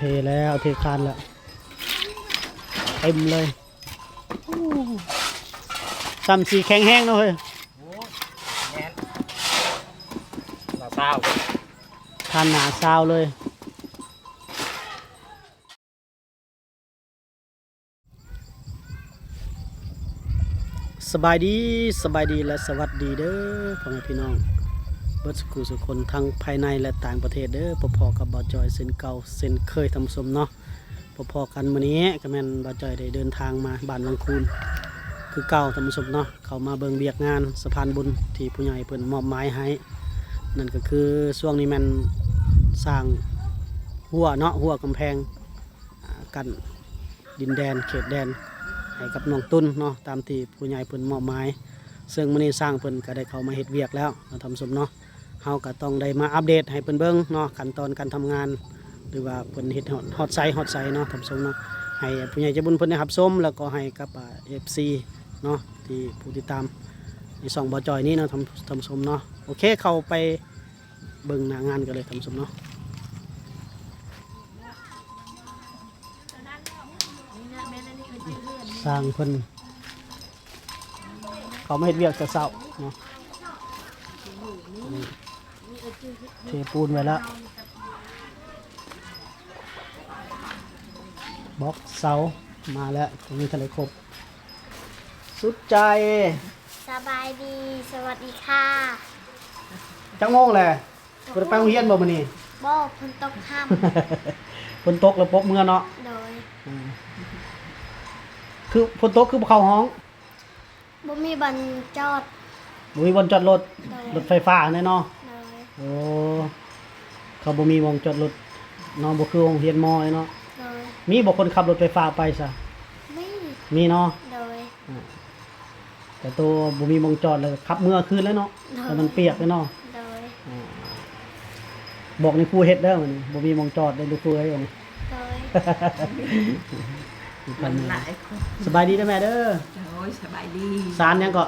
ເທແລ້ວ ເທຄານແລ້ວ ເຕັມເລີຍ. ໂອ້ ຊ້ຳສີແຂງແຮງເນາະເຮີ້ຍ. ໂອ້ ແໜ້ນ ໜ້າຊາວ ຄານໜ້າຊາວເລີຍ. ສະບາຍດີ ສະບາຍດີ ແລະ ສະຫວັດດີເດີພໍ່ແມ່ພີ່ນ້ອງເບິດສຸຂູສຸຄົນ ທັງພາຍໃນ ແລະ ຕ່າງປະເທດເດີ. ພົບພໍ້ກັບບ່າວຈ້ອຍເຊັ່ນເກົ່າເຊັ່ນເຄີຍທ່ານຜູ້ຊົມເນາະ. ພົບພໍ້ກັນມື້ນີ້ກໍແມ່ນບ່າວຈ້ອຍໄດ້ເດີນທາງມາບ້ານວັງຄູນຄືເກົ່າທ່ານຜູ້ຊົມເນາະ, ເຂົ້າມາເບິ່ງວຽກງານສະພານບຸນທີ່ຜູ້ໃຫຍ່ເພິ່ນມອບໝາຍໃຫ້. ນັ້ນກໍຄືຊ່ວງນີ້ແມ່ນສ້າງຮົ້ວເນາະ, ຮົ້ວກຳແພງ ອ່າ ກັ້ນດິນແດນ ເຂດແດນໃຫ້ກັບນ້ອງຕຸນເນາະ ຕາມທີ່ຜູ້ໃຫຍ່ເພິ່ນມອບໝາຍ. ເຊິ່ງມື້ນີ້ຊ່າງເພິ່ນກໍໄດ້ເຂົ້າມາເຮັດວຽກແລ້ວເນາະທ່ານຜູ້ຊົມເນາະ. ເຮົາກໍຕ້ອງໄດ້ມາອັບເດດໃຫ້ເພິ່ນເບິ່ງເນາະ ຂັ້ນຕອນການທຳງານ ຫຼືວ່າເພິ່ນເຮັດຮອດ ຮອດໃສ ຮອດໃສເນາະທ່ານຜູ້ຊົມເນາະ. ໃຫ້ຜູ້ໃຫຍ່ໃຈບຸນເພິ່ນໄດ້ຮັບຊົມ ແລ້ວກໍໃຫ້ກັບ ອ່າ ເອັຟຊີເນາະ ທີ່ຜູ້ຕິດຕາມໃນຊ່ອງບ່າວຈ້ອຍນີ້ເນາະທ່ານ ທ່ານຜູ້ຊົມເນາະ. ໂອເຄ ເຂົ້າໄປ ເບິ່ງໜ້າງານກັນເລີຍທ່ານຜູ້ຊົມເນາະ. ຊ່າງເພິ່ນເຂົ້າມາເຮັດວຽກແຕ່ເຊົ້າເນາະ. ເທປູນໄວ້ແລ້ວ ບລັອກເສົາມາແລ້ວ ແຕ່ຍັງບໍ່ທັນໄດ້ຄົບ. ສຸດໃຈ ສະບາຍດີ ສະຫວັດດີຄ່ະ. ຈັກໂມງແລ້ວ? ບໍ່ໄດ້ໄປໂຮງຮຽນບໍ່ມື້ນີ້? ບໍ່ ຝົນຕົກຄ່ຳ. ຝົນຕົກແລ້ວປົບເມືອເນາະ? ໂດຍ. ອືມ ຄືຝົນຕົກຄືບໍ່ເຂົ້າຫ້ອງ? ບໍ່ມີບ່ອນຈອດ. ບໍ່ມີບ່ອນຈອດລົດ? ໂດຍ. ລົດໄຟຟ້າຫັ້ນແຫຼະເນາະ? ໂດຍ. ໂອ້ ເຂົາບໍ່ມີໝ່ອງຈອດລົດເນາະ, ບໍ່ຄືໂຮງຮຽນມໍເນາະ? ໂດຍ. ມີບໍ່ຄົນຂັບລົດໄຟຟ້າໄປຊະ? ມີ. ມີເນາະ? ໂດຍ. ອາ ແຕ່ໂຕບໍ່ມີໝ່ອງຈອດ ແລ້ວກໍຂັບເມືອຄືນແລ້ວເນາະ. ໂດຍ. ແລ້ວມັນປຽກເດ້ເນາະ. ໂດຍ. ອາ ບອກໃນຄູເຮັດເດີ ມື້ນີ້ບໍ່ມີໝ່ອງຈອດເດີລູກເອີຍ ມື້ນີ້. ໂດຍ. ມັນຫຼາຍຄົນ. ສະບາຍດີເດີແມ່ເດີ. ໂດຍ ສະບາຍດີ. ສານຫຍັງເກາະ?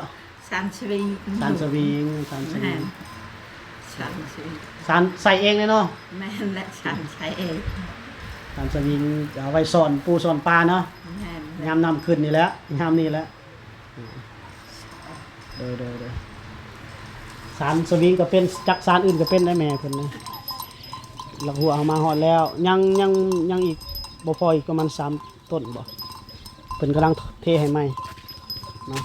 ສານສະວິງ. ສານສະວິງ ສານສະວິງ. ແມ່ນ ສານສະວິງ. ສານໃສ່ເອງເລີຍເນາະ? ແມ່ນແຫຼະ ສານໃສ່ເອງ. ສານສະວິງເອົາໄວ້ຊ້ອນປູຊ້ອນປາເນາະ. ແມ່ນ. ຍາມນ້ຳຂຶ້ນນີ້ແຫຼະ ຍາມນີ້ແຫຼະ. ໂດຍ ໂດຍ ໂດຍ. ສານສະວິງກໍເປັນ ຈັກສານອື່ນກໍເປັນໄດ໋ແມ່ເພິ່ນນະ. ຫຼັກຮົ້ວເຮົາມາຮອດແລ້ວ ຍັງ ຍັງ ຍັງອີກ ບໍ່ພໍອີກປະມານສາມ ຕົ້ນບໍ່ ເພິ່ນກຳລັງເທໃຫ້ໃໝ່ເນາະ.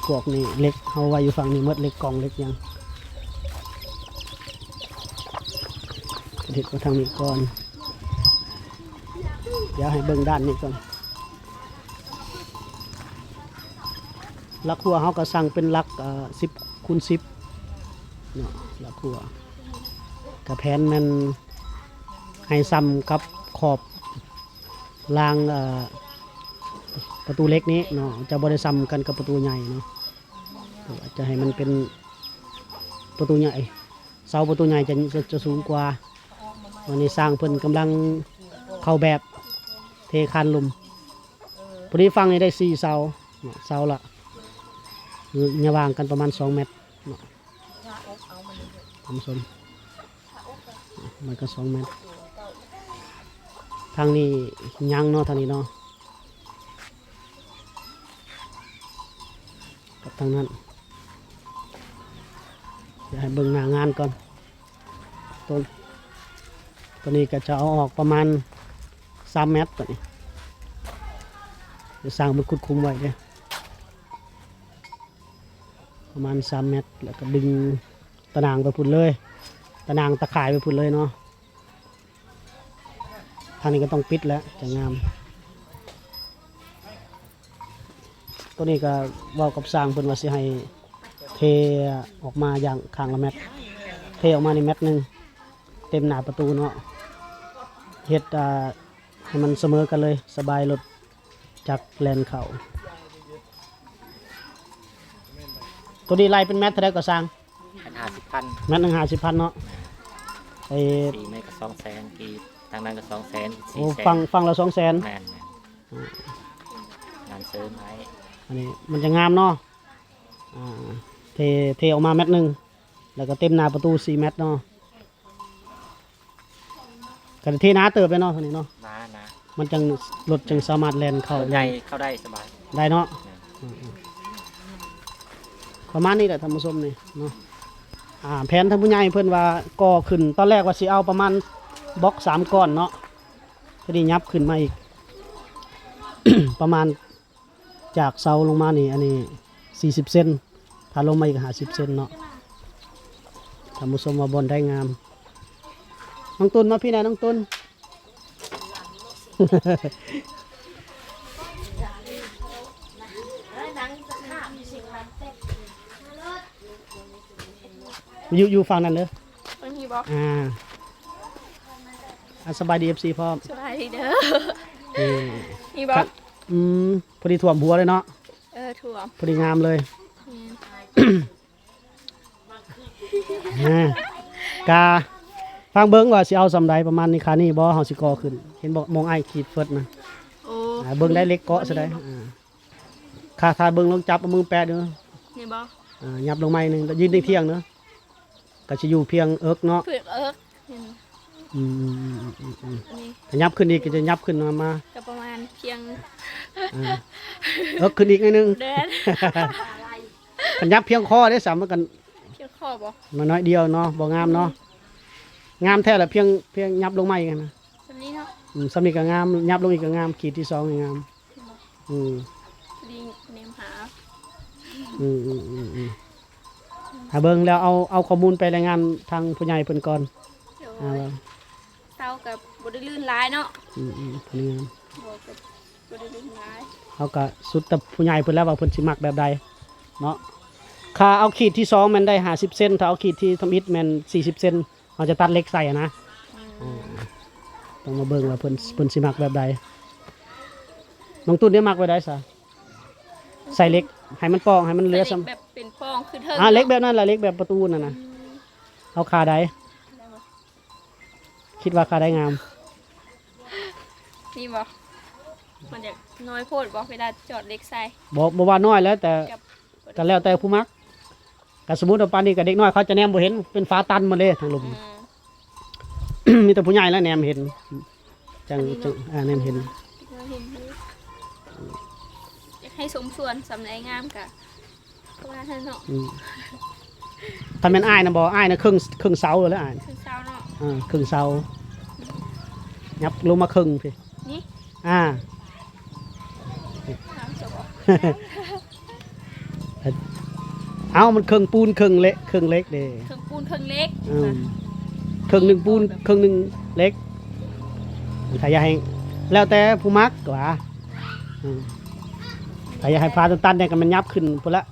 ພວກນີ້ເຫຼັກເຮົາໄວ້ຢູ່ຝັ່ງນີ້ໝົດ ເຫຼັກກອງເຫຼັກຫຍັງ ເຮັດມາທາງນີ້ກ່ອນ. ດຽວໃຫ້ເບິ່ງດ້ານນີ້ກ່ອນ. ຫຼັກຮົ້ວເຮົາກໍສັ່ງເປັນຫຼັກ ເອີ ສິບຄູນສິບເນາະ ຫຼັກຮົ້ວ. ກະແຜນແມ່ນໃຫ້ສ່ຳກັບຂອບລາງ ເອີ ປະຕູເຫຼັກນີ້ເນາະ ຈະບໍ່ໄດ້ສ່ຳກັນກັບປະຕູໃຫຍ່ເນາະ. ຈະໃຫ້ມັນເປັນປະຕູໃຫຍ່ ເສົາປະຕູໃຫຍ່ຈະ ຈະ ຈະສູງກວ່າ. ວັນນີ້ຊ່າງເພິ່ນກຳລັງເຂົ້າແບບເທຄານລຸ່ມ. ພໍດີຝັ່ງນີ້ໄດ້ສີ່ເສົາເນາະ ເສົາລະ ລະຫວ່າງກັນປະມານສອງແມັດເນາະ ທ່ານຜູ້ຊົມ. ມັນກໍສອງແມັດ. ທາງນີ້ຍັງເນາະ ທາງນີ້ເນາະ ກັບທາງນັ້ນ. ດຽວໃຫ້ເບິ່ງໜ້າງານກ່ອນ. ໂຕ ໂຕນີ້ກໍຈະເອົາອອກປະມານສາມແມັດ ໂຕນີ້. ດຽວຊ່າງເພິ່ນຂຸດຂຸມໄວ້ເດ້ ປະມານສາມແມັດ ແລ້ວກໍດຶງຕະໜ່າງໄປພຸ້ນເລີຍ ຕະໜ່າງຕາຂ່າຍໄປພຸ້ນເລີຍເນາະ. ທາງນີ້ກໍຕ້ອງປິດແຫຼະ ຈະງາມ. ໂຕນີ້ກໍເວົ້າກັບຊ່າງເພິ່ນວ່າຊິໃຫ້ເທອອກມາຢ່າງຂ້າງລະແມັດ ເທອອກມານີ້ແມັດໜຶ່ງ ເຕັມໜ້າປະຕູເນາະ. ເຮັດ ອ່າ ໃຫ້ມັນສະເໝີກັນເລີຍ ສະບາຍລົດຈັກແລ່ນເຂົ້າ. ໂຕນີ້ໄລ່ເປັນແມັດເທົ່າໃດກໍຊ່າງ? ແມັດຫ້າສິບພັນ. ແມັດໜຶ່ງຫ້າສິບພັນເນາະ. ເອີ ສີ່ແມັດກໍສອງແສນກີບ ທາງນັ້ນກໍສອງແສນ ໂອ້ ສີ່ແສນ. ຝັ່ງ ຝັ່ງລະສອງແສນ. ແມ່ນ ແມ່ນ. ງານເສີມໃຫ້ ອັນນີ້ມັນຈະງາມເນາະ. ອ່າ ເທ ເທອອກມາແມັດໜຶ່ງ ແລ້ວກໍເຕັມໜ້າປະຕູສີ່ແມັດເນາະ. ກະເທໜາເຕີບແລ້ວເນາະ ເທົ່ານີ້ເນາະ ໜາ ໜາ ມັນຈັ່ງ ລົດຈັ່ງສາມາດແລ່ນເຂົ້າ ລົດໃຫຍ່ເຂົ້າໄດ້ສະບາຍ ໄດ້ເນາະ ແມ່ນ ອືມໆ ປະມານນີ້ແຫຼະທ່ານຜູ້ຊົມນີ້ເນາະ ອ່າ ແຜນທາງຜູ້ໃຫຍ່ເພິ່ນວ່າກໍ່ຂຶ້ນ ຕອນແລກວ່າຊິເອົາປະມານບລັອກສາມກ້ອນເນາະ ເພິ່ນນີ້ຫຍັບຂຶ້ນມາອີກ ປະມານ ຈາກເສົາລົງມານີ້ ອັນນີ້ສີ່ສິບເຊັນ ຖ້າລົງມາອີກຫ້າສິບເຊັນເນາະ ທ່ານຜູ້ຊົມວ່າບ່ອນໃດງາມ ນ້ອງຕຸນມາພີ້ແດ່ ນ້ອງຕຸນ ຢູ່ ຢູ່ຝັ່ງນັ້ນເດີ ມັນມີບໍ່ ອ່າ ອ່າ ສະບາຍດີ ເອັຟຊີ ພ້ອມ ສະບາຍດີເດີ ນີ້ ນີ້ບໍ່ ອືມ ພໍດີຖ້ວມຫົວເລີຍເນາະ ເອີ ຖ້ວມ ພໍດີງາມເລີຍ ແມ່ນ ອ່າ ກະຟັງເບິ່ງວ່າຊິເອົາສ່ຳໃດ ປະມານນີ້ ຄານີ້ບໍ່ ເຮົາຊິກໍ່ຂຶ້ນ ເຫັນບໍ່ ມອງອ້າຍຂີດເຟີດນະ ໂອ້ ອ່າ ເບິ່ງໄດ້ເຫຼັກເກາະຊະໄດ໋ ນີ້ບໍ່ ອ່າ ຄາ ຖ້າເບິ່ງລອງຈັບເອົາມືແປະເດີ ນີ້ບໍ່ ອ່າ ຫຍັບລົງມາໜຶ່ງ ຢືນທຽງເດີ ກໍຊິຢູ່ພຽງເອິກເນາະ ພຽງເອິກ ອືມ ອືມໆໆໆ ອັນນີ້ ຂະຫຍັບຂຶ້ນອີກກໍຈະຫຍັບຂຶ້ນມາ ກໍປະມານພຽງ ອ່າ ເອິກຂຶ້ນອີກໜ້ອຍໜຶ່ງ ແມ່ນ ຂະຫຍັບພຽງຄໍເດ້ ສາມ ມັນກໍພຽງຄໍບໍ່ ມາໜ້ອຍດຽວເນາະ ບໍ່ງາມເນາະ ອືມ ງາມແທ້ລະ ພຽງ ພຽງຫຍັບລົງມາອີກຫັ້ນນະ ສ່ຳນີ້ເນາະ ອືມ ສ່ຳນີ້ກໍງາມ ຫຍັບລົງອີກກໍງາມ ຂີດທີສອງນີ້ງາມ ອືມ ພໍດີແນມຫາ ອືມໆ ຖ້າເບິ່ງແລ້ວ ເອົາ ເອົາຂໍ້ມູນໄປລາຍງານທາງຜູ້ໃຫຍ່ເພິ່ນກ່ອນ ໂດຍ ອ່າ ເສົາກໍບໍ່ໄດ້ລື່ນຫຼາຍເນາະ ອືມໆ ພໍດີງາມ ບໍ່ ກໍບໍ່ໄດ້ລື່ນຫຼາຍ ເຮົາກໍສຸດແຕ່ຜູ້ໃຫຍ່ເພິ່ນແລ້ວວ່າເພິ່ນຊິມັກແບບໃດເນາະ ຖ້າເອົາຂີດທີສອງແມ່ນໄດ້ຫ້າສິບເຊັນ ຖ້າເອົາຂີດທີທຳອິດແມ່ນສີ່ສິບເຊັນ ເຮົາຈະຕັດເຫຼັກໃສ່ຫັ້ນນະ ອືມ ອ່າ ຕ້ອງມາເບິ່ງວ່າເພິ່ນ ເພິ່ນຊິມັກແບບໃດ ນ້ອງຕຸນນີ້ມັກແບບໃດຊະ ໃສ່ເຫຼັກໃຫ້ມັນປ່ອງ ໃຫ້ມັນເຫຼືອສ່ຳ ໃສ່ເຫຼັກແບບເປັນປ່ອງຂຶ້ນເທິງ ອ່າ ເຫຼັກແບບນັ້ນລະ ເຫຼັກແບບປະຕູນັ້ນນະ ອືມ ເອົາຂາໃດ ຄິດວ່າຂາໃດງາມ ນີ້ບໍ່ ມັນຢາກນ້ອຍໂພດບໍ່ ເວລາຈອດເຫຼັກໃສ່ ບໍ່ ບໍ່ວ່ານ້ອຍແລ້ວ ແຕ່ ກັບ ກໍແລ້ວແຕ່ຜູ້ມັກ ກໍສົມມຸດວ່າປານນີ້ກໍເດັກນ້ອຍເຂົາຈະແນມບໍ່ເຫັນ ເປັນຝາຕັນໝົດເດ້ທາງລຸ່ມ ອືມ ມີແຕ່ຜູ້ໃຫຍ່ແຫຼະແນມເຫັນ ຈັ່ງ ຈັ່ງ ອ່າ ແນມເຫັນ ເຫັນຢູ່ ຢາກໃຫ້ສົມສ່ວນສ່ຳໃດງາມກໍປະມານນັ້ນເນາະ ອືມ ຖ້າແມ່ນອ້າຍນະບໍ່ ອ້າຍນະເຄິ່ງ ເຄິ່ງເສົາແລ້ວອ້າຍ ເຄິ່ງເສົາເນາະ ເອີ ເຄິ່ງເສົາ ຫຍັບລົງມາເຄິ່ງພີ້ ນີ້ ອ່າ ເອົ້າ ມັນເຄິ່ງປູນເຄິ່ງເຫຼັກ ເຄິ່ງເຫຼັກເດ້ ເຄິ່ງປູນເຄິ່ງເຫຼັກ ອືມ ເຄິ່ງໜຶ່ງປູນເຄິ່ງໜຶ່ງເຫຼັກ ຖ້າຢາກໃຫ້ ແລ້ວແຕ່ຜູ້ມັກວ່າ ອືມ ຖ້າຢາກໃຫ້ຝາຕັນໆແດ່ກໍແມ່ນຫຍັບຂຶ້ນພຸ້ນລະ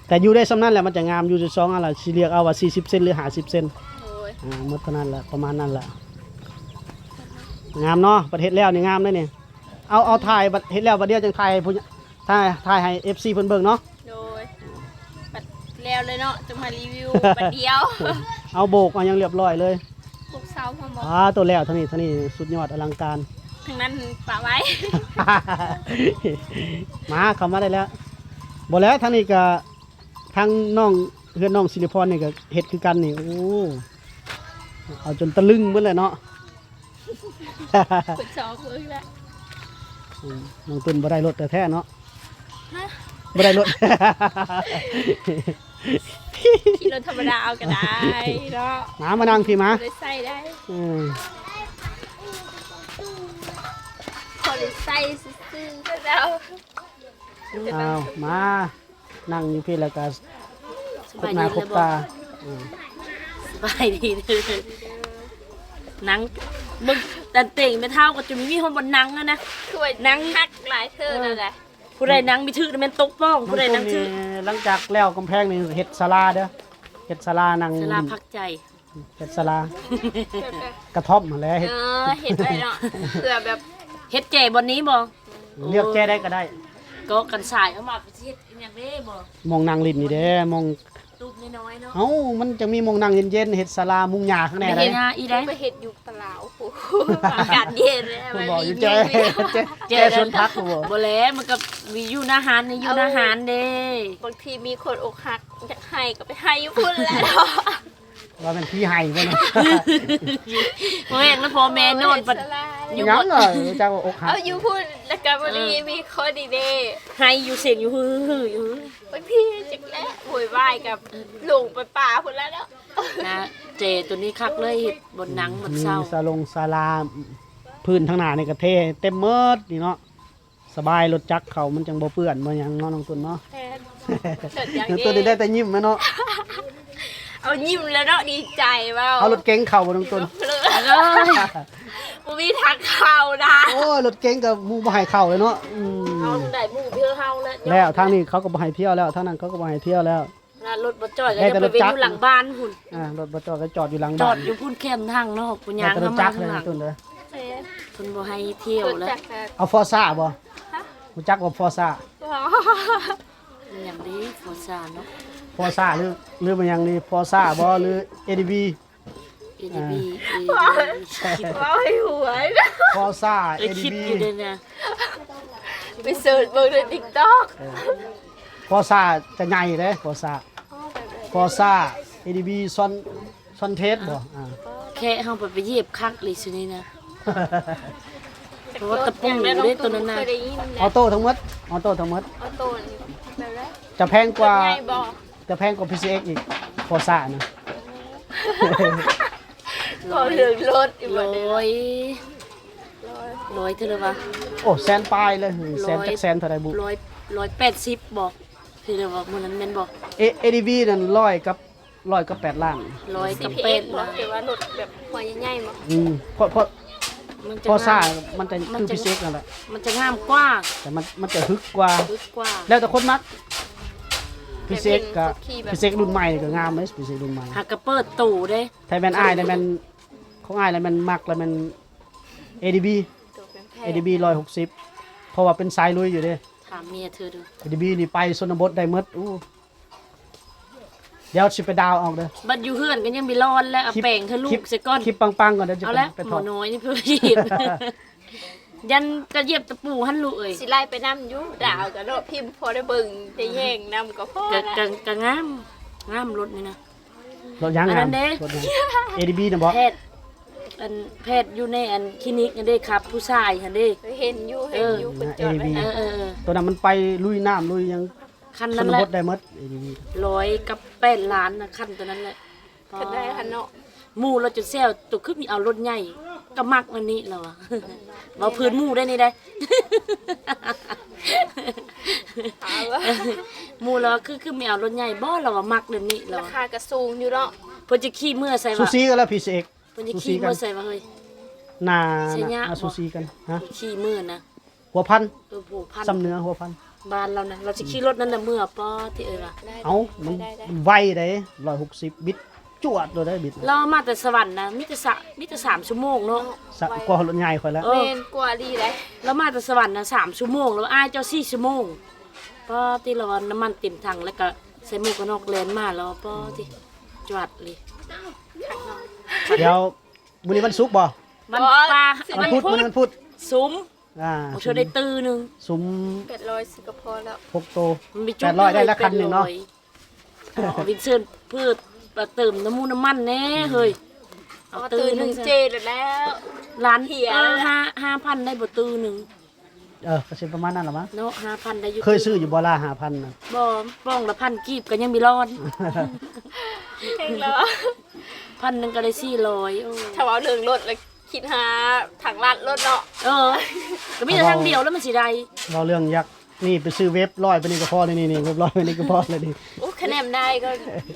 ແຕ່ຢູ່ໄດ້ສ່ຳນັ້ນແຫຼະ ມັນຈະງາມ ຢູ່ສິບສອງອັນລະ ຊິເລືອກເອົາວ່າສີ່ສິບເຊັນ ຫຼື ຫ້າສິບເຊັນ ໂດຍ ອ່າ ໝົດເທົ່ານັ້ນແຫຼະ ປະມານນັ້ນແຫຼະ ງາມເນາະ ບັດເຮັດແລ້ວນີ້ງາມເດ້ນີ້ ເອົາ ເອົາ ອືມ ຖ່າຍ ບັດເຮັດແລ້ວບັດດຽວຈັ່ງຖ່າຍໃຫ້ຜູ້ ຖ່າຍ ຖ່າຍໃຫ້ເອັຟຊີເພິ່ນເບິ່ງເນາະ ໂດຍ ບັດແລ້ວເລີຍເນາະ ຈັ່ງມາຣີວິວບັດດຽວ ເອົາໂບກເອົາຫຍັງລຽບລ້ອຍເລີຍ ໂບກເສົາພ້ອມບໍ່ ອ່າ ໂຕແລ້ວທາງນີ້ ທາງນີ້ສຸດຍອດອະລັງການ ທາງນັ້ນປະໄວ້ ມາ ເຂົ້າມາໄດ້ແລ້ວ ບໍ່ແລ້ວ ທາງນີ້ກະ ທາງນ້ອງ ເຮືອນນ້ອງສິລິພອນນີ້ກໍເຮັດຄືກັນນີ້ ໂອ້ ເອົາຈົນຕະລຶງເບິດແຫຼະເນາະ ເພິ່ນຊອກເບິ່ງແລ້ວ ອືມ ນ້ອງຕຸນບໍ່ໄດ້ລົດແທ້ໆເນາະ ຮະ ບໍ່ໄດ້ລົດ ຂີ່ລົດທຳມະດາເອົາກໍໄດ້ເນາະ ມາ ມານັ່ງພີ້ມາ ໄດ້ໃຊ້ໄດ້ ອືມ ພໍໄດ້ໃຊ້ຊື່ໆ ແລ້ວ ອ້າວ ມາ ນັ່ງຢູ່ພີ້ແລ້ວກໍຄົບໜ້າຄົບຕາ ອືມ ສະບາຍດີເດີ ນັ່ງເບິ່ງ ຕັນເຕັງແມ່ເຖົ້າກໍຈົນມີຮອດບ່ອນນັ່ງແລ້ວນະ ຄືວ່ານັ່ງ ຮັກຫຼາຍເທີນະ ເອີ ຜູ້ໃດນັ່ງບໍ່ຖືກນະແມ່ນຕົກປ່ອງ ຜູ້ໃດນັ່ງຖືກ ຫຼັງຈາກແລ້ວກຳແພງນີ້ເຮັດສາລາເດີ ເຮັດສາລານັ່ງ ສາລາພັກໃຈ ເຮັດສາລາ ກະທ່ອມຫັ້ນແຫຼະ ເຮັດ ເອີ ເຮັດໄວ້ເນາະ ເພື່ອແບບ ເຮັດແຈບ່ອນນີ້ບໍ່? ເລືອກແຈໃດກໍໄດ້ ກໍກັນສາຍເອົາມາ ຊິເຮັດອີ່ຫຍັງເດ້ບໍ່? ໝ່ອງນັ່ງຫຼິ້ນນີ້ເດ້ ໝ່ອງຕູບນ້ອຍໆເນາະ ເອົ້າ ມັນຈະມີໝ່ອງນັ່ງເຢັນໆ ເຮັດສາລາມຸງຫຍ້າຂ້າງໃນ ໄດ້ເຮັດຫຍັງອີກໄດ້ ໄປເຮັດຢູ່ຕະຫຼາວ ໂອ້ໂຫ ອາກາດເຢັນ ເພິ່ນບອກຢູ່ແຈ ແຈ ແຈສວນຜັກ ບໍ່ແຫຼະ ມັນກໍມີຢູ່ໜ້າຮ້ານນີ້ ຢູ່ໜ້າຮ້ານເດ້ ບາງທີມີຄົນອົກຫັກ ຢາກໄຫ້ກໍໄປໄຫ້ຢູ່ພຸ້ນແຫຼະເນາະ. ວ່າແມ່ນຜີໄຫ້ບໍ່ເນາະ? ບໍ່ແມ່ນນະ ພໍ່ແມ່ນອນ ສະລາຍ ຢູ່ ຍັງ ບໍ່ ເອີ ເຈົ້າອົກຫັກ ເອົາຢູ່ພຸ້ນ ແລ້ວກໍບໍ່ໄດ້ ເອີ ມີຂໍ້ດີເດ້ ໄຫ້ຢູ່ ສຽງຢູ່ຫືໆຢູ່ ບາງທີຈັກແຫຼະ ໂວຍວາຍກັບ ເອີ ລົງໄປປ່າພຸ້ນແລ້ວເນາະ ນະ ເຈ ໂຕນີ້ຄັກເລີຍ ເຮັດບ່ອນນັ່ງບ່ອນເຊົາ ມີສາລົງສາລາ ພື້ນທາງໜ້ານີ້ກໍເທເຕັມໝົດນີ້ເນາະ. ສະບາຍ ລົດຈັກເຂົາມັນຈັ່ງບໍ່ເປື້ອນບໍ່ຫຍັງເນາະ ນ້ອງຕຸນເນາະ. ແມ່ນ ລົດຈັກ ນ້ອງຕຸນນີ້ໄດ້ແຕ່ຍິ້ມແມ່ນເນາະ. ເອົາຍິ້ມແລ້ວເນາະ ດີໃຈເວົ້າ. ເອົາລົດເກັງເຂົ້າບໍ່ ນ້ອງຕຸນ? ບໍ່ມີທາງເຂົ້ານະ. ໂອ້ຍ ລົດເກັງກໍໝູ່ບໍ່ໃຫ້ເຂົ້າເລີຍເນາະ. ອືມ ເຮົາໄດ້ໝູ່ເພື່ອເຮົາແລ້ວ ແລ້ວທາງນີ້ເຂົາກໍບໍ່ໃຫ້ທ່ຽວແລ້ວ ທາງນັ້ນເຂົາກໍບໍ່ໃຫ້ທ່ຽວແລ້ວ. ລະລົດບໍ່ຈອດກໍໄດ້ແຕ່ລົດຈັກ ໄປເວັນຢູ່ຫຼັງບ້ານພຸ້ນ. ອ່າ ລົດບໍ່ຈອດກໍຈອດຢູ່ຫຼັງບ້ານ ຈອດຢູ່ພຸ້ນແຄມທາງເນາະ ບໍ່ຍ່າງເຂົ້າມາທາງຫຼັງ. ເພິ່ນບໍ່ໃຫ້ທ່ຽວແລ້ວ. ເອົາຟໍຊາບໍ່? ຮູ້ຈັກບໍ່ຟໍຊາ? ມັນຫຍັງດີຟໍຊາເນາະ? ຟໍຊາ ຫຼື ຫຼືມັນຫຍັງດີ ຟໍຊາບໍ່ ຫຼື ເອດີບີ? ເອດີບີ ເອີ ເວົ້າໃຫ້ຫົວ ຟໍຊາ ເອີ ເອດີບີ ຄິດຢູ່ເດ້ນະ ໄປເສີດເບິ່ງໃນຕິກຕັອກ. ເອີ ຟໍຊາຈະໃຫຍ່ເດ້ ຟໍຊາ ອໍ ແບບໃດ ຟໍຊາ ເອດີບີ ຊອນ ຊອນເທສບໍ່? ອ່າ ແຄະເຮົາໄປ ໄປຢຽບຄັກເລີຍຊຸນີ້ນະ. ເພາະວ່າຕະປູເດ້ໂຕນັ້ນນະ ອອໂຕ້ທັງໝົດ ອອໂຕ້ທັງໝົດ. ອອໂຕ້ນີ້ແບບໃດ? ຈະແພງກວ່າ ຈະແພງກວ່າພີຊີເອັກອີກ ຟໍຊານະ. ກໍເລື່ອງລົດອີກ ຮ້ອຍ ຮ້ອຍເທົ່າໃດວະ? ໂອ້ ແສນປາຍເລີຍ ແສນຈັກແສນເທົ່າໃດບຸ? ຮ້ອຍ ຮ້ອຍແປດສິບບໍ່? ຄືວ່າມື້ນັ້ນແມ່ນບໍ່? ເອ ເອດີບີນັ້ນຮ້ອຍກັບ ຮ້ອຍກັບແປດລ້ານ ຮ້ອຍກັບແປດລ້ານ ຫຼືວ່າລົດແບບຫົວໃຫຍ່ໆບໍ່? ອືມ ເພາະ ເພາະ ເພາະຊ້າມັນຈະຄືພີຊີເອັກນັ້ນແຫຼະ ມັນຈະງາມກວ່າ ແຕ່ມັນ ມັນຈະຮຶກກວ່າ ຮຶກກວ່າ ແລ້ວແຕ່ຄົນມັກ. ພີຊີເອັກກໍ ພີຊີເອັກລຸ້ນໃໝ່ກໍງາມເດ້ ພີຊີເອັກລຸ້ນໃໝ່ ຫາກະເປີດໂຕເດ້. ຖ້າແມ່ນອ້າຍແລ້ວແມ່ນ ຂອງອ້າຍແລ້ວແມ່ນມັກແລ້ວແມ່ນເອດີບີ ເອດີບີຮ້ອຍຫົກສິບ ເພາະວ່າເປັນສາຍລຸຍຢູ່ເດ້. ຖາມເມຍເທີດູ ເອດີບີນີ້ໄປຊົນນະບົດໄດ້ໝົດ. ອູ້ ດຽວຊິໄປດາວອອກເດີ ບັດຢູ່ເຮືອນກໍຍັງມີຮ້ອນ ແລະເອົາແປງໃຫ້ລູກໃສ່ກ່ອນ ຄລິບປັງໆກ່ອນ ດຽວຈະ ເອົາແລ້ວ ໄປຖອດ ໝໍນ້ອຍນີ້ເພິ່ນ ຢ້ານກະຢຽບຕະປູຫັ້ນລູກເອີຍ. ຊິໄລ່ໄປນຳຢູ່ ດາວກໍເນາະ ພິມພໍໄດ້ເບິ່ງ ໄດ້ແຍງນຳກໍພໍ ກໍ ລະ ກໍ ກໍງາມ ງາມລົດນີ້ນະ. ລົດຫຍັງ? ອັນນັ້ນເດ້ ລົດຫຍັງ? ເອດີບີນະບໍ? ແພດ ອັນ ແພດຢູ່ໃນອັນຄລີນິກຫັ້ນເດ້ ຂັບຜູ້ຊາຍຫັ້ນເດ້. ເຫັນຢູ່ ເຫັນຢູ່ ເອີ ເພິ່ນຈອດໄວ້ ເອດີບີ ເອີໆໆ ໂຕນັ້ນມັນໄປລຸຍນ້ຳລຸຍຫຍັງ ຄັນນັ້ນແຫຼະ ຊົນນະບົດໄດ້ໝົດ ເອດີບີ ຮ້ອຍກັບແປດລ້ານນະ ຄັນໂຕນັ້ນແຫຼະ. ຄັນໄດ້ຫັ້ນເນາະ ໝູ່ລາວຈົນແຊວ ໂຕຄືມີເອົາລົດໃຫຍ່ ກໍມັກອັນນີ້ລາວວ່າ ເວົ້າພື້ນໝູ່ໄດ້ນີ້ໄດ໋ ໝູ່ລາວວ່າ ຄື ຄືມີເອົາລົດໃຫຍ່ບໍ່ ລາວວ່າມັກແນວນີ້ລາວວ່າ. ລາຄາກໍສູງຢູ່ເນາະ ເພິ່ນຈະຂີ່ເມືອໃສວະ? ສູສີກັນແລ້ວ ພີຊີເອັກ ເພິ່ນຈະຂີ່ເມືອໃສວະເຮີ້ຍ? ໜ້າ ໄຊຍະ ສູສີກັນ ຮະ ຂີ່ເມືອນະ. ຫົວພັນ ເອີ ຫົວພັນ ຊຳເໜືອຫົວພັນ ບ້ານລາວນະ ລາວຊິຂີ່ລົດນັ້ນນະເມືອ ປໍ້ ທີ່ເອີຍວ່າ ເອົ້າ ມັນໄວເດ້ ຮ້ອຍຫົກສິບ ບິດຈວດໂລດເດ້ ບິດ ລາວມາແຕ່ສະຫວັນນະ ມີແຕ່ສະ ມີແຕ່ສາມຊົ່ວໂມງເນາະ ກວ່າລົດໃຫຍ່ຂ້ອຍແລ້ວ. ເອີ ແມ່ນ ກວ່າອີ່ຫຼີເດ້ ລາວມາແຕ່ສະຫວັນນະ ສາມຊົ່ວໂມງ ລາວວ່າ ອ້າຍ ເຈົ້າສີ່ຊົ່ວໂມງ ປໍ້ ທີ່ລາວວ່າ ນ້ຳມັນເຕັມຖັງ ແລ້ວກໍໃສ່ໝວກກັນນັອກແລ່ນມາ ລາວວ່າ ປໍ້ ທີ່ຈວດເລີຍ. ດຽວ ມື້ນີ້ວັນສຸກບໍ່? ວັນປາ ວັນພຸດ ມື້ວັນພຸດ ສຸມ ອ່າ ບໍ່ເທື່ອໄດ້ຕື້ໜຶ່ງ ສຸມ ແປດຮ້ອຍຊື້ກໍພໍແລ້ວ ຫົກໂຕ ມັນໄປຈຸດ ແປດຮ້ອຍ ໄດ້ລະຄັນໜຶ່ງເນາະ. ອໍ ວິນເຊີນ ເພື່ອໄປເຕີມນ້ຳມູນ້ຳມັນແດ່ເຮີ້ຍ ເອົາຕື້ໜຶ່ງ ເຈແລ້ວ ລ້ານ ເອີ ຫ້າ ຫ້າພັນ ໄດ້ບໍ່ຕື້ໜຶ່ງ? ເອີ ກໍຊິປະມານນັ້ນລະມັ້ງເນາະ ຫ້າພັນ ໄດ້ຢູ່. ເຄີຍຊື້ຢູ່ບໍ່ລະ ຫ້າພັນນະ? ບໍ່ ປ່ອງລະພັນກີບກໍຍັງມີລອນ ແຮງລະ ພັນໜຶ່ງກໍໄດ້ສີ່ຮ້ອຍ. ໂອ້ ຖ້າເວົ້າເລື່ອງລົດລະ ຄິດຫາທາງລັດໂລດເນາະ. ເອີ ກໍມີແຕ່ທາງດຽວແລ້ວມັນຊິໄດ້. ເວົ້າເລື່ອງຢາກ ນີ້ໄປຊື້ເວັບຮ້ອຍໄປນີ້ກໍພໍແລ້ວນີ້ ນີ້ເວັບຮ້ອຍໄປນີ້ກໍພໍແລ້ວນີ້. ໂອ້ ຄະແນນໄດ້ກໍ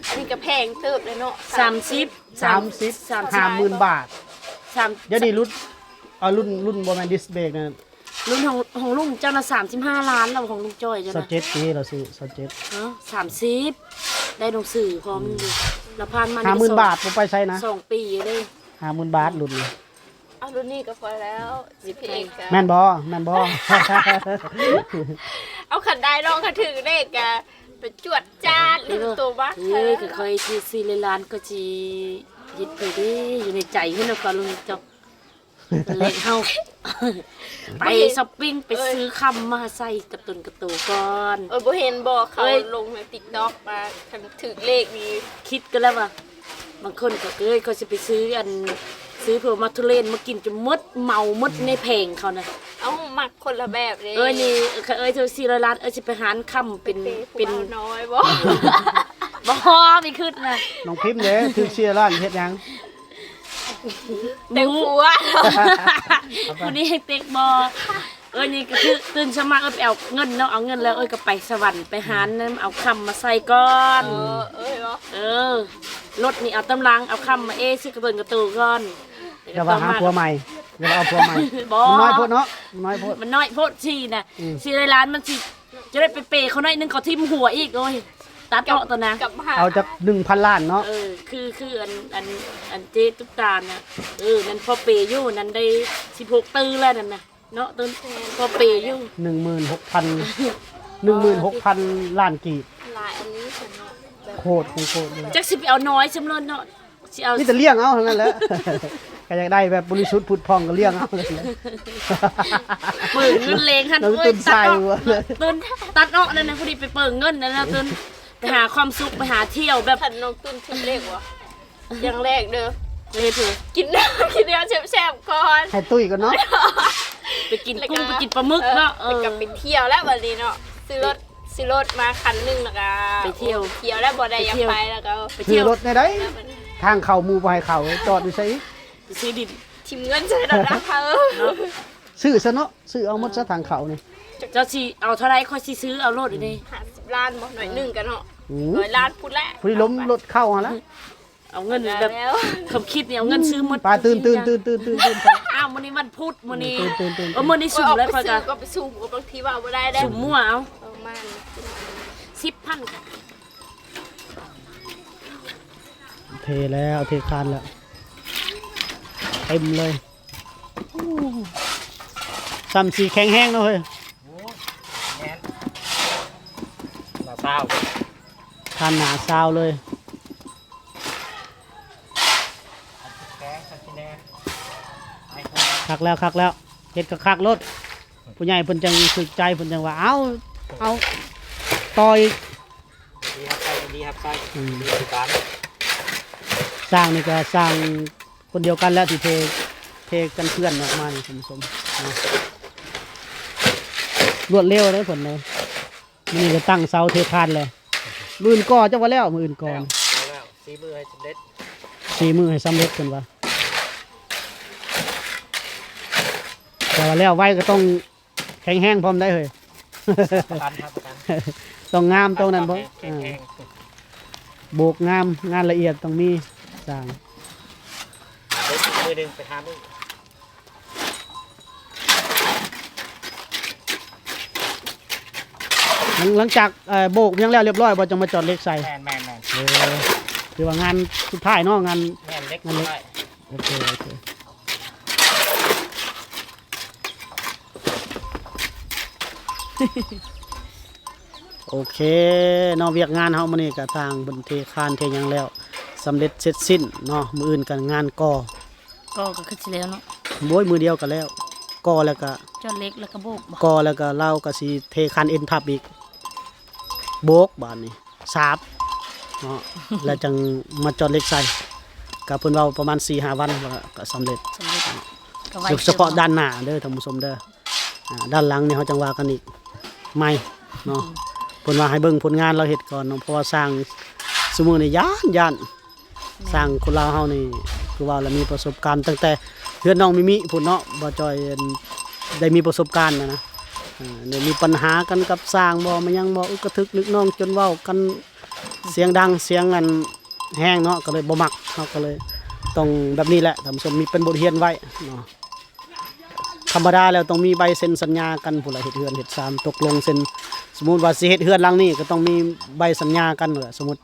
ອັນນີ້ກໍແພງເຕີບເລີຍເນາະ ສາມສິບ ສາມສິບ ສາມສິບ ຫ້າໝື່ນບາດ. ສາມ ດຽວນີ້ລຸ້ນ ເອົາລຸ້ນ ລຸ້ນບໍ່ແມ່ນດິສເບຣກນະ ລຸ້ນຂອງ ຂອງລຸງເຈົ້ານະ ສາມສິບຫ້າລ້ານ ແລ້ວຂອງລຸງຈ້ອຍເຈົ້ານະ ຊາວເຈັດ ເດ້ ລາວຊື້ຊາວເຈັດ. ເອີ ສາມສິບ ໄດ້ໜັງສືພ້ອມຢູ່ ລະຜ່ານມາ ຫ້າໝື່ນບາດ ບໍ່ໄປໃສນະ ສອງປີເດ້ ຫ້າໝື່ນບາດລຸ້ນນີ້. ເອົາລຸ້ນນີ້ກໍພໍແລ້ວ ຊິເພກ ແມ່ນບໍ່ ແມ່ນບໍ່? ເອົາ ຄັນໄດ້ນ້ອງ ຄັນຖືກເລກກະໄປຈວດຈາດ ເອີ ໂຕບັກ ເອີ ເອີ ຂ້ອຍຊິຊື້ຫຼາຍລ້ານ ຂ້ອຍຊິເຮັດໄປເດ້ ຢູ່ໃນໃຈເພິ່ນນະ ກໍລຸ້ນເຈົ້າ ເລກເຮົາ ໄປຊັອບປິງ ໄປຊື້ຄຳມາໃສ່ກະຕົນກະໂຕກ່ອນ. ເອີ ບໍ່ເຫັນບໍ່ ເຂົາລົງໃນຕິກຕັອກວ່າ ຄັນຖືກເລກນີ້ ຄິດກັນແລ້ວວ່າ ບາງຄົນກໍ ເອີຍ ຂ້ອຍຊິໄປຊື້ອັນ ຊື້ພວກໝາກທຸເລນມາກິນຈົນໝົດ ເມົາໝົດໃນແຜງເຂົານະ. ເອົ້າ ມັກຄົນລະແບບເດ້. ເອີຍ ນີ້ ເອີຍ ເທື່ອສີ່ຮ້ອຍລ້ານ ເອີຍ ຊິໄປຫານຄຳເປັນ ເປັນຜູ້ບ່າວນ້ອຍບໍ່? ບໍ່ ໄປຄຶດນະ. ນ້ອງພິມເດ້ ຖືກສີ່ຮ້ອຍລ້ານເຮັດຫຍັງ? ແຕ່ງຜົວ. ຜູ້ນີ້ເຕັກບໍ່? ເອີຍ ນີ້ກໍຄືຕື່ນເຊົ້າມາ ເອີຍ ໄປເອົາເງິນເນາະ ເອົາເງິນແລ້ວ ເອີຍ ກໍໄປສະຫວັນ ໄປຫານຳ ເອົາຄຳມາໃສ່ກ່ອນ. ເອີ ເອີຍບໍ່? ເອີ ລົດນີ້ເອົາຕາມຫຼັງ ເອົາຄຳມາເອ ຊື້ກະເຕີນກະໂຕກ່ອນ. ຢ່າວ່າຫາຜົວໃໝ່ ຢ່າວ່າເອົາຜົວໃໝ່. ບໍ່ ມັນນ້ອຍໂພດເນາະ ມັນນ້ອຍໂພດ ມັນນ້ອຍໂພດ. ສີ່ນະ ອືມ ສີ່ຮ້ອຍລ້ານມັນຊິ ຈະໄດ້ໄປເປເຂົາໜ້ອຍໜຶ່ງ ເຂົາຖິ້ມຫົວອີກ. ໂອ້ຍ ຕັດເນາະ ກັບ ຕົວນະ ກັບຫາ ເອົາຈັກໜຶ່ງພັນລ້ານເນາະ. ເອີ ຄື ຄືອັນ ອັນ ອັນເຈ້ຕຸກຕານນະ. ເອີ ນັ້ນພໍເປຢູ່ ນັ້ນໄດ້ສິບຫົກຕື້ແລ້ວນັ້ນນະ. ເນາະ ຕົ້ນ ແມ່ນ ພໍເປຢູ່ ໜຶ່ງໝື່ນຫົກພັນ ໜຶ່ງໝື່ນຫົກພັນລ້ານກີບ. ຫຼາຍອັນນີ້ຊັ້ນເນາະ ແບບ ໂຄດຂອງໂຄດເລີຍ. ຈັກຊິໄປເອົານ້ອຍສ່ຳນັ້ນເນາະ ຊິເອົາ ມີແຕ່ລ້ຽງເອົາເທົ່ານັ້ນແຫຼະ. ກໍຢາກໄດ້ແບບບໍລິສຸດຜຸດຜ່ອງກໍລ້ຽງເອົາ. ເບິ່ງເງິນເລງຫັ້ນ ນ້ອງ ໂອ້ຍ ຕຸ້ນໃສ່ຫົວເລີຍ ຕຸ້ນ ຕັດອອກນັ້ນນະ. ຜູ້ນີ້ໄປເບິ່ງເງິນນັ້ນນະ ຕຸ້ນ ໄປຫາຄວາມສຸກ ໄປຫາທ່ຽວແບບ ຄັນນ້ອງຕຸ້ນຖືກເລກບໍ່? ຢ່າງແລກເດີ ເຮັດເດີ ກິນນ້ຳ ກິນນ້ຳແຊບໆກ່ອນ ໃຫ້ຕຸ້ຍກ່ອນເນາະ. ໄປກິນກຸ້ງ ໄປກິນປາໝຶກເນາະ. ເອີ ແລ້ວກໍໄປທ່ຽວແລ້ວບັດນີ້ເນາະ ຊື້ລົດ ຊື້ລົດມາຄັນໜຶ່ງ ແລ້ວກໍໄປທ່ຽວ ໄປທ່ຽວແລ້ວ ບໍ່ໄດ້ຢາກໄປ ແລ້ວກໍໄປທ່ຽວ ຂີ່ລົດແນວໃດ ແລ້ວບັດນີ້ ທາງເຂົ້າໝູ່ບໍ່ໃຫ້ເຂົ້າ ຈອດຢູ່ໃສອີກ? ໄປຊື້ດິນ ຖິ້ມເງິນໃສ່ລົດນະ ເອີ ເນາະ ຊື້ຊະເນາະ ຊື້ເອົາໝົດຊະ ທາງເຂົ້ານີ້. ເຈົ້າຊິເອົາເທົ່າໃດ ຂ້ອຍຊິຊື້ເອົາໂລດນີ້. ຫ້າສິບລ້ານບໍ່? ໜ້ອຍໜຶ່ງກໍເນາະ ອືມ ຮ້ອຍລ້ານພຸ້ນແຫຼະ ພໍດີລົມລົດເຂົ້າຫັ້ນລະ. ເອົາເງິນແບບ ແລ້ວ ຄຳຄິດນີ້ ເອົາເງິນຊື້ໝົດ. ໄປ ຕື່ນ ຕື່ນ ຕື່ນ ຕື່ນ ຕື່ນ ຕື່ນ ຕື່ນ. ອ້າວ ມື້ນີ້ວັນພຸດ ມື້ນີ້ ຕື່ນ ຕື່ນ ຕື່ນ ເອີ ມື້ນີ້ສຸມແລ້ວ ຂ້ອຍກໍ ກໍໄປສຸມ ກໍບາງທີເວົ້າບໍ່ໄດ້ເດ້ ສຸມມົ້ວເອົາ ປະມານສິບພັນ. ເທແລ້ວ ເທຄານແລ້ວ ເຕັມເລີຍ. ໂອ້ ສ່ຳຊິແຂງແຮງເນາະເຮີ້ຍ. ໂອ້ຍ ແໜ້ນ ໜ້າຊາວ ຄານໜ້າຊາວເລີຍ. ຄັກແລ້ວ ຄັກແລ້ວ ເຮັດຄັກໆໂລດ. ຜູ້ໃຫຍ່ເພິ່ນຈັ່ງຖືກໃຈ ເພິ່ນຈັ່ງວ່າ ເອົາ ເອົາຕໍ່ອີກ. ດີຮັບໃຊ້ ດີຮັບໃຊ້ ອືມ ດີຄືກັນ. ສ້າງນີ້ກໍສ້າງຄົນດຽວກັນແຫຼະ ທີ່ເທ ເທກັນເປື້ອນອອກມານີ້ ທ່ານຜູ້ຊົມເນາະ. ລວດເລັວເດ້ເພິ່ນເດ້. ມື້ນີ້ກໍຕັ້ງເສົາເທຄານແລ້ວ ມື້ອື່ນກໍ່ ເຈົ້າວ່າແລ້ວ ມື້ອື່ນກໍ່ ແລ້ວ ແລ້ວ ສີ່ມື້ໃຫ້ສຳເລັດ ສີ່ມື້ໃຫ້ສຳເລັດ ເພິ່ນວ່າ. ແຕ່ວ່າແລ້ວໄວກໍຕ້ອງ ແຂງແຮງພ້ອມໄດ໋ເຮີ້ຍ. ປະກັນ ຮັບປະກັນ ຕ້ອງງາມ ຕ້ອງນັ້ນພ້ອມ ແຂງແຮງ ເອີ ໂບກງາມ ງານລະອຽດຕ້ອງມີ. ສ້າງ ມື້ໜຶ່ງໄປຫາມື້ ຫຼັງ ຫຼັງຈາກ ເອີ ໂບກຫຍັງແລ້ວລຽບຮ້ອຍບໍ່ ຈັ່ງມາຈອດເຫຼັກໃສ່? ແມ່ນໆໆ ເອີ ຖືວ່າງານສຸດທ້າຍເນາະ ງານ ແມ່ນ ເຫຼັກ ງານເຫຼັກ ສຸດທ້າຍ. ໂອເຄ ໂອເຄ ໂອເຄເນາະ ວຽກງານເຮົາມື້ນີ້ກໍທາງເພິ່ນເທຄານເທຫຍັງແລ້ວ ສຳເລັດເສັດສິ້ນເນາະ. ມື້ອື່ນກໍງານກໍ່ ກໍ່ກໍຄືຊິແລ້ວເນາະ. ໂອ້ຍ ມື້ດຽວກໍແລ້ວ ກໍ່ແລ້ວກໍ ຈອດເຫຼັກແລ້ວກໍໂບກບໍ່? ກໍ່ແລ້ວກໍລາວກໍຊິເທຄານເອັນທັບອີກ ໂບກບາດນີ້ ສາບເນາະ ແລ້ວຈັ່ງມາຈອດເຫຼັກໃສ່ ກໍເພິ່ນເວົ້າປະມານສີ່ຫ້າວັນ ແລ້ວກໍສຳເລັດ ສຳເລັດ ສະເພາະດ້ານໜ້າເດີທ່ານຜູ້ຊົມເດີ. ອ່າ ດ້ານຫຼັງນີ້ເຮົາຈັ່ງວ່າກັນອີກໃໝ່ເນາະ. ເພິ່ນວ່າໃຫ້ເບິ່ງຜົນງານລາວເຮັດກ່ອນເນາະ ເພາະວ່າຊ່າງຊຸມື້ນີ້ຢ້ານ ຢ້ານ ຊ່າງຄົນລາວເຮົານີ້ ຄືວ່າລະມີປະສົບການຕັ້ງແຕ່ເຮືອນນ້ອງມິມິພຸ້ນເນາະ. ບ່າວຈ້ອຍໄດ້ມີປະສົບການນະ ເອີ ໄດ້ມີປັນຫາກັນກັບຊ່າງບໍ່ ມາຫຍັງບໍ່ ອຶກກະທຶກນຶກນອງ ຈົນເວົ້າກັນສຽງດັງ ສຽງອັນແຮງເນາະ ກໍເລີຍບໍ່ມັກ. ເຮົາກໍເລີຍຕ້ອງແບບນີ້ແຫຼະທ່ານຜູ້ຊົມ ມີເປັນບົດຮຽນໄວ້ເນາະ. ທຳມະດາແລ້ວຕ້ອງມີໃບເຊັນສັນຍາກັນພຸ້ນລະ ເຮັດເຮືອນເຮັດຊານ ຕົກລົງເຊັ່ນ ສົມມຸດວ່າຊິເຮັດເຮືອນຫຼັງນີ້ ກໍຕ້ອງມີໃບສັນຍາກັນແຫຼະ. ສົມມຸດ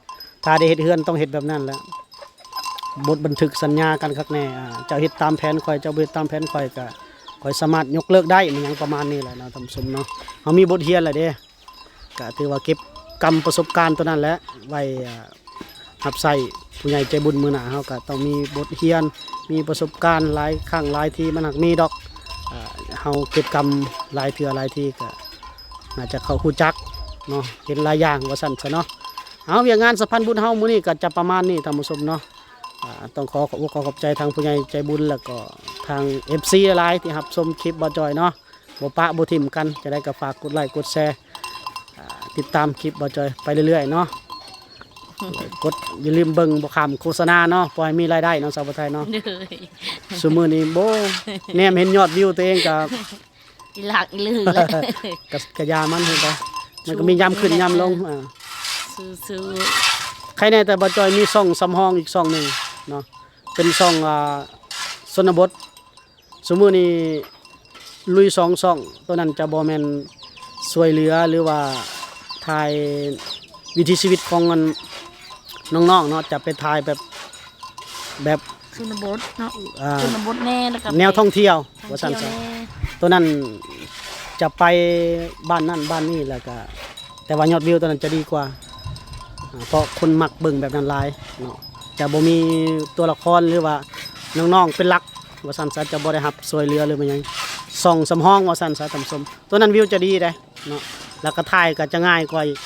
ຖ້າໄດ້ເຮັດເຮືອນຕ້ອງເຮັດແບບນັ້ນແຫຼະ ບົດບັນທຶກສັນຍາກັນຄັກແນ່. ອ່າ ເຈົ້າເຮັດຕາມແຜນຂ້ອຍ ເຈົ້າບໍ່ເຮັດຕາມແຜນຂ້ອຍ ກໍຂ້ອຍສາມາດຍົກເລີກໄດ້ ແມ່ນຫຍັງປະມານນີ້ແຫຼະເນາະທ່ານຜູ້ຊົມເນາະ. ເຮົາມີບົດຮຽນແລ້ວເດ້ ກະຖືວ່າເກັບກຳປະສົບການໂຕນັ້ນແຫຼະ ໄວ້ ເອີ ຮັບໃຊ້ຜູ້ໃຫຍ່ໃຈບຸນ. ມື້ໜ້າເຮົາກະຕ້ອງມີບົດຮຽນ ມີປະສົບການຫຼາຍຄັ້ງຫຼາຍທີ ມັນຫາກມີດອກ ເອີ ເຮົາເກັບກຳຫຼາຍເທື່ອຫຼາຍທີ ກະໜ້າຈະເຂົ້າຮູ້ຈັກເນາະ ເຫັນຫຼາຍຢ່າງວ່າຊັ້ນຊະເນາະ. ເອົາ ວຽກງານສະພານບຸນເຮົາມື້ນີ້ກະຈະປະມານນີ້ທ່ານຜູ້ຊົມເນາະ. ອ່າ ຕ້ອງຂໍຂອບອົກຂອບໃຈທາງຜູ້ໃຫຍ່ໃຈບຸນ ແລ້ວກໍທາງເອັຟຊີຫຼາຍໆ ທີ່ຮັບຊົມຄລິບບ່າວຈ່ອຍເນາະ. ບໍ່ປະບໍ່ຖິ້ມກັນ ຈັ່ງໃດກໍຝາກກົດໄລກົດແຊ ອ່າ ຕິດຕາມຄລິບບ່າວຈ່ອຍໄປເລື້ອຍໆເນາະ. ກົດ ຢ່າລືມເບິ່ງບໍ່ຂ້າມໂຄສະນາເນາະ ພໍໃຫ້ມີລາຍໄດ້ເນາະ ສາວຜູ້ໄທເນາະ. ໂດຍ ຊຸມື້ນີ້ ໂອ້ ແນມເຫັນຍອດວິວຕົວເອງກໍ ອີຫຼາກອີລືແຫຼະ ກະ ກະຢ່າມັນ ເຫັນບໍ່ ມັນກໍມີຍາມຂຶ້ນຍາມລົງ. ອ່າ ສູ້ໆ ໃຄແນ່ແຕ່ບ່າວຈ່ອຍມີຊ່ອງສຳຮອງອີກຊ່ອງໜຶ່ງເນາະ ເປັນຊ່ອງ ອ່າ ຊົນນະບົດ. ຊຸມື້ນີ້ລຸຍສອງຊ່ອງ ໂຕນັ້ນຈະບໍ່ແມ່ນຊ່ວຍເຫຼືອ ຫຼືວ່າຖ່າຍວິຖີຊີວິດຂອງອັນ ນ້ອງໆເນາະ ຈະໄປຖ່າຍແບບ ແບບ ຊົນນະບົດເນາະ ອ່າ ຊົນນະບົດແດ່ ແລ້ວກໍ ແນວທ່ອງທ່ຽວ ທ່ອງທ່ຽວ ວ່າຊັ້ນຊະ ແດ່ ໂຕນັ້ນຈະໄປບ້ານນັ້ນບ້ານນີ້ ແລ້ວກໍ ແຕ່ວ່າຍອດວິວໂຕນັ້ນຈະດີກວ່າ ອ່າ ເພາະຄົນມັກເບິ່ງແບບນັ້ນຫຼາຍເນາະ ຈະບໍ່ມີຕົວລະຄອນ ຫຼືວ່ານ້ອງໆເປັນຫຼັກ ວ່າຊັ້ນຊະ ຈະບໍ່ໄດ້ຮັບຊ່ວຍເຫຼືອ ຫຼືວ່າຫຍັງ ຊ່ອງສຳຮອງ ວ່າຊັ້ນຊະ ທ່ານຜູ້ຊົມ. ໂຕນັ້ນວິວຈະດີເດ້ເນາະ ແລ້ວກໍຖ່າຍກໍຈະງ່າຍກວ່າອີກ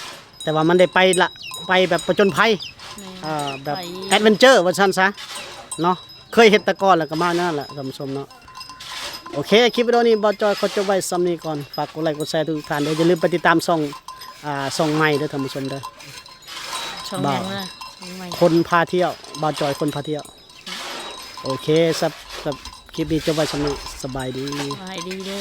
ແຕ່ວ່າມັນໄດ້ໄປລະ ໄປແບບຜະຈົນໄພ ແມ່ນ ອ່າ ແບບ ໄປ ແອັດເວັນເຈີ ວ່າຊັ້ນຊະເນາະ. ເຄີຍເຮັດແຕ່ກ່ອນ ແລ້ວກໍມາແນວນັ້ນແຫຼະ ທ່ານຜູ້ຊົມເນາະ. ໂອເຄ ຄລິບວິດີໂອນີ້ບ່າວຈ່ອຍຂໍຈົບໄວ້ສ່ຳນີ້ກ່ອນ. ຝາກກົດໄລກົດແຊທຸກໆທ່ານເດີ. ຢ່າລືມໄປຕິດຕາມຊ່ອງ ອ່າ ຊ່ອງໃໝ່ເດີທ່ານຜູ້ຊົມເດີ. ຊ່ອງຫຍັງລະ? ຄົນພາທ່ຽວ ບ່າວຈ່ອຍຄົນພາທ່ຽວ. ໂອເຄ ສຳ ສຳ ຄລິບນີ້ຈົບໄວ້ສ່ຳນີ້. ສະບາຍດີ. ສະບາຍດີເດີ.